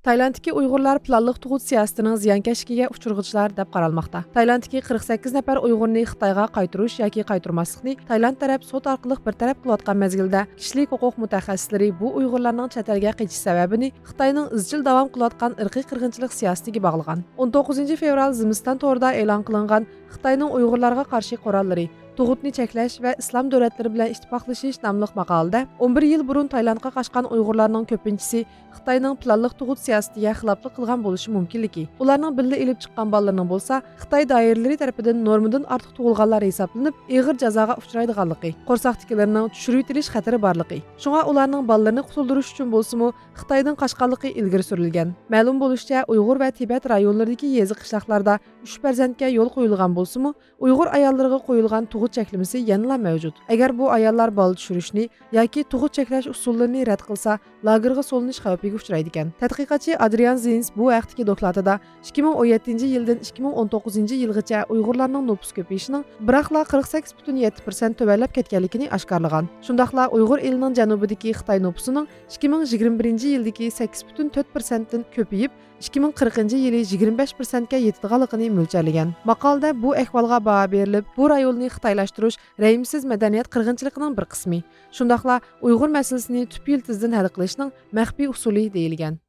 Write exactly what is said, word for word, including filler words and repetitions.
تايلاندتىكى ئۇيغۇرلار پىلانلىق تۇغۇت سىياسىتىنىڭ زىيانكەشلىكىگە ئۇچرىغۇچىلار دەپ قارالماقتا. تايلاندتىكى قىرىق سەككىز نەپەر ئۇيغۇرنى خىتايغا قايتۇرۇش ياكى قايتۇرماسلىقنى تايلاند تەرەپ سوت ئارقىلىق بىر تەرەپ قىلىۋاتقان مەزگىلدە، كىشىلىك ھوقۇق مۇتەخەسسىسلىرى بۇ ئۇيغۇرلارنىڭ چەت ئەلگە قېچىش سەۋەبىنى خىتاينىڭ ئىزچىل داۋام قىلىۋاتقان ئىرقىي قىرغىنچىلىق سىياسىتىگە باغلىغان. ئون توققۇزىنچى فېۋرال زىمىستان تورىدا ئېلان قىلىنغان خىتاينىڭ ئۇيغۇرلارغا قارشى قوراللىرى، تۇغۇتنى چەكلەش ۋە ئىسلام دۆلەتلىرى بىلەن ئىتتىپاقلىشىش ناملىق ماقالىدە، ئون بىر يىل بۇرۇن تايلاندقا قاچقان ئۇيغۇرلارنىڭ كۆپىنچىسى خىتاينىڭ پىلانلىق تۇغۇت سىياسىتىگە خىلاپلىق قىلغان بولۇشى مۇمكىنلىكى، ئۇلارنىڭ بىللە ئېلىپ چىققان بالىلىرىنىڭ بولسا خىتاي دائىرىلىرى تەرىپىدىن نورمىدىن ئارتۇق تۇغۇلغانلار ھېسابلىنىپ، ئېغىر جازاغا ئۇچرايدىغانلىقى، قورساقتىكىلىرىنىڭ چۈشۈرۈۋېتىلىش خەتىرى بارلىقى، شۇڭا ئۇلارنىڭ بالىلىرىنى قۇتۇلدۇرۇش ئۈچۈن بولسىمۇ خىتايدىن قاچقانلىقى ئىلگىرى سۈرۈلگەن. مەلۇم بولۇشىچە، ئۇيغۇر ۋە تىبەت رايونلىرىدىكى يېزا قىشلاقلاردا ئۈچ پەرزەنتكە يول قويۇلغان بولسىمۇ، ئۇيغۇر ئاياللىرىغا قويۇلغان تۇغۇت چەكلىمىسى يەنىلا مەۋجۇت. ئەگەر بۇ ئاياللار بالا چۈشۈرۈشنى ياكى تۇغۇت چەكلەش ئۇسۇللىرىنى رەت قىلسا، لاگېرغا سولىنىش خەۋپىگە ئۇچرايدىكەن. تەتقىقاتچى ئادرىيان زىنس بۇ ھەقتىكى دوكلاتىدا ئىككى مىڭ ئون يەتتىنچى يىلدىن ئىككى مىڭ ئون توققۇزىنچى يىلغىچە ئۇيغۇرلارنىڭ نوپۇس كۆپىيىشىنىڭ بىراقلا قىرىق سەككىز پۈتۈن يەتتە پىرسەنت تۆۋەنلەپ كەتكەنلىكىنى ئاشكارىلىغان. شۇنداقلا ئۇيغۇر ئېلىنىڭ جەنۇبىدىكى خىتاي نوپۇسىنىڭ ئىككى مىڭ يىگىرمە بىرىنچى يىلدىكى سەككىز پۈتۈن تۆت پىرسەنتتىن كۆپىيىپ، ئىككى مىڭ قىرىقىنچى يىلى يىگىرمە بەش پىرسەنتكە يېتىدىغانلىقىنى مۆلچەرلىگەن. ماقالىدە بۇ ئەھۋالغا باھا بېرىلىپ، بۇ رايوننى خىتايلاشتۇرۇش رەھىمسىز مەدەنىيەت قىرغىنچىلىقىنىڭ بىر قىسمى، شۇنداقلا ئۇيغۇر مەسىلىسىنى تۈپ يىلتىزىدىن ھەل قىلىشنىڭ مەخپىي ئۇسۇلى دېيىلگەن.